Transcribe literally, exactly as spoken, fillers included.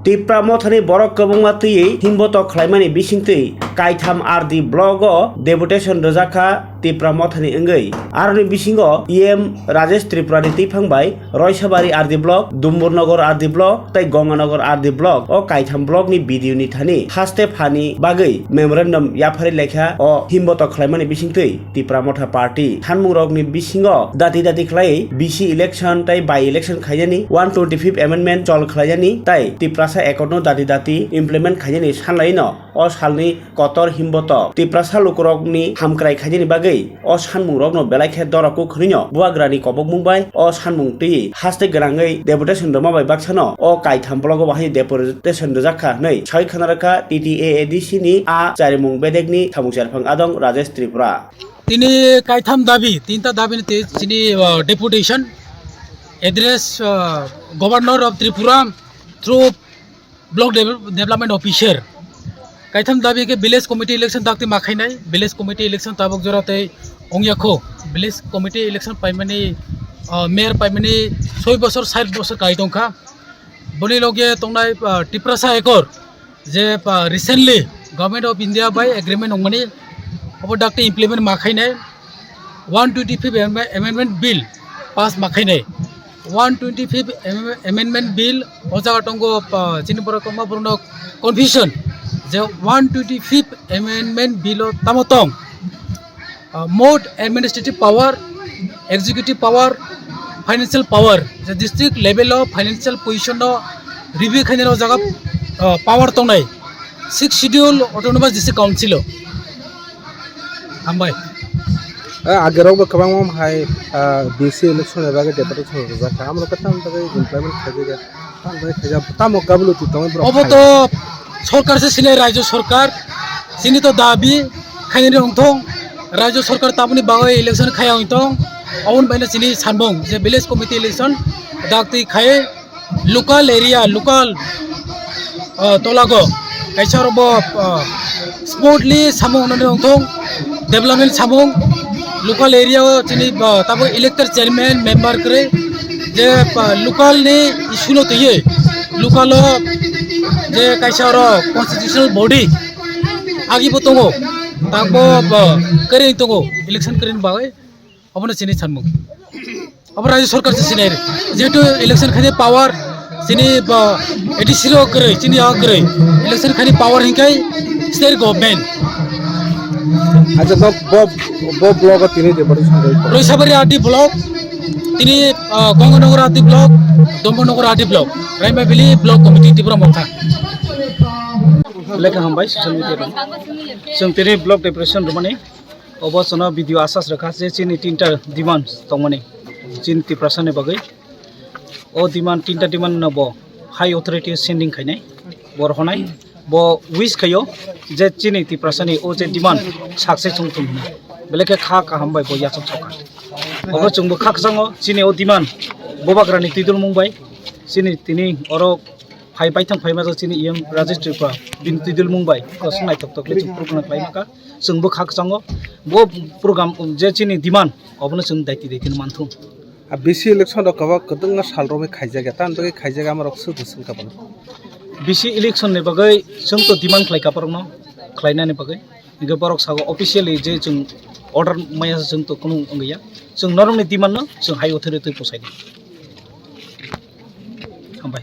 Tipra mothani borok kwbangma twiwi himbotok khlaimani bisingtwi kaitham R D block o deputation rwjakha Tipra mothani wngwi. Aroni bisingo E M Rajesh Tripura ni twiphang bai Roisabari R D block, Dumburnagar R D block tei Ganganagar R D block o kaitham block ni B D O ni thani haste phani bagwi memorandum yaphari lekha o himbotok khlaimani bisingtwi Tipra Motha Party. Thanmungrokni bisingo dati dati khlai V C election tei by election khainani, one twenty-fifth amendment chol khlainani tei Tiprasa Accord no dati dati implement khainani sanlaino o salni kotor himbotok Tiprasa lukurokni hamkrai khainani bagwi o sanmungrokno belai khe doro kuk hwnwino bubagrani kobokmung bai o sanmung twi haste gwnangwi deputation rwma bai baksano o kaitham blogo bahai deputation rwjak kha hwnwi sawi khwna rwkha T T A A D C ni a charimung bedekni thamung serphang adong Rajesh Tripura. Tini kaitham dabi, tinta dabi ni twi chini, uh, deputation address, uh, Governor of Tripura through Block Devel-, Development Officer. Kaitham dabi khe village committee election dakti ma khainai, village committee election tabuk jora tei ongya kho. Village committee election paimani, uh, mayor paimani soi bosor, sait bosor kai tongkha. Boni loge tongnai, uh, Tiprasa Accord je, uh, recently Government of India bai agreement ongmani obo dakti implement ma khainai. One twenty-fifth Am-, Amendment Bill pass ma khainai. One twenty-fifth Am-, Amendment Bill o jaga tongo, uh, chini borok kwbangma borokno confusion je one twenty-fifth Amendment Bill o tamo tong. Uh, mode administrative power, executive power, financial power, je district level o financial position no review khainani o jaga, uh, power tongnai. Sixth Schedule Autonomous District Council o. Hambai. Eh, agerok bo kwbangma hai, ah, V C election ni bagwi deputation rwjak kha. Amoro khe tamni bagwi implement khaijak ya. Tamni bagwi khaijak, tamo gabwlwi twi tongwi borok Obo khai. To sorkar se sinai, Rajya Sorkar. Chini to dabi khainani wngthong. Rajya Sorkar tamoni bagwi election khaiya wngthong. Oboni baino chini sanmung je village committee election dak twi khai. Local area, local, ah, tolago kaisa rok bo, ah, smoothly samung nani wngthong, development samung local area o chini, ah, tabuk elected chairman member kwrwi je, ah, local ni issue no twiwi local o je kaisa rok constitutional body agi bo tongo, tabuk bo kwrwi tongo election kwrwi ni bagwi. Obono chini sanmung. Obo Rajya Sorkar se sinai rw. Jehetu election khaini power chini ba A D C rok kwrwi, chini ya kwrwi. Election khaini power hinkai state government. Acha, bo, bo, bo block o tini de bari sangai. Roisabari R D block, tini, ah, Ganganagar R D block, Dumburnagar R D block, Raimabili block committee Tipra Motha. Lekha hambai social media rok. Chwng tini block deputation rwmani. Obo chwngno video asas rwkha je chini tinta demand tongmani, chini Tiprasani bagwi. O demand, tinta demand no bo high authority sending khainai, bo rohornai. Bo wish khaio je chini Tiprasani o je demand success wngthung hwnwi. Belai khe kha kaham bai bo yachak sokha. Obo chwngbo kha kwchango chini o demand Bubagrani twidulmung bai chini tini oro phai baithang phaima jat chini E M Rajesh Tripura bini twidulmung bai kosong naithok tok khe chwng program khlai maka. Chwngbo kha kwchango bo program je chini demand obono chwng daiti daiti no manthung. A V C election rok kwbang kwbangma sal romwi khaijak ya, tamni bagwi khaijak ama rok swk swk kha bono. V C election ni bagwi chwng to demand khlai kha borokno khlainani bagwi, hinkhe borok sago officially je chwng order maya chwng to kunu wngya, chwng norokni demand no chwng high authority posaidi.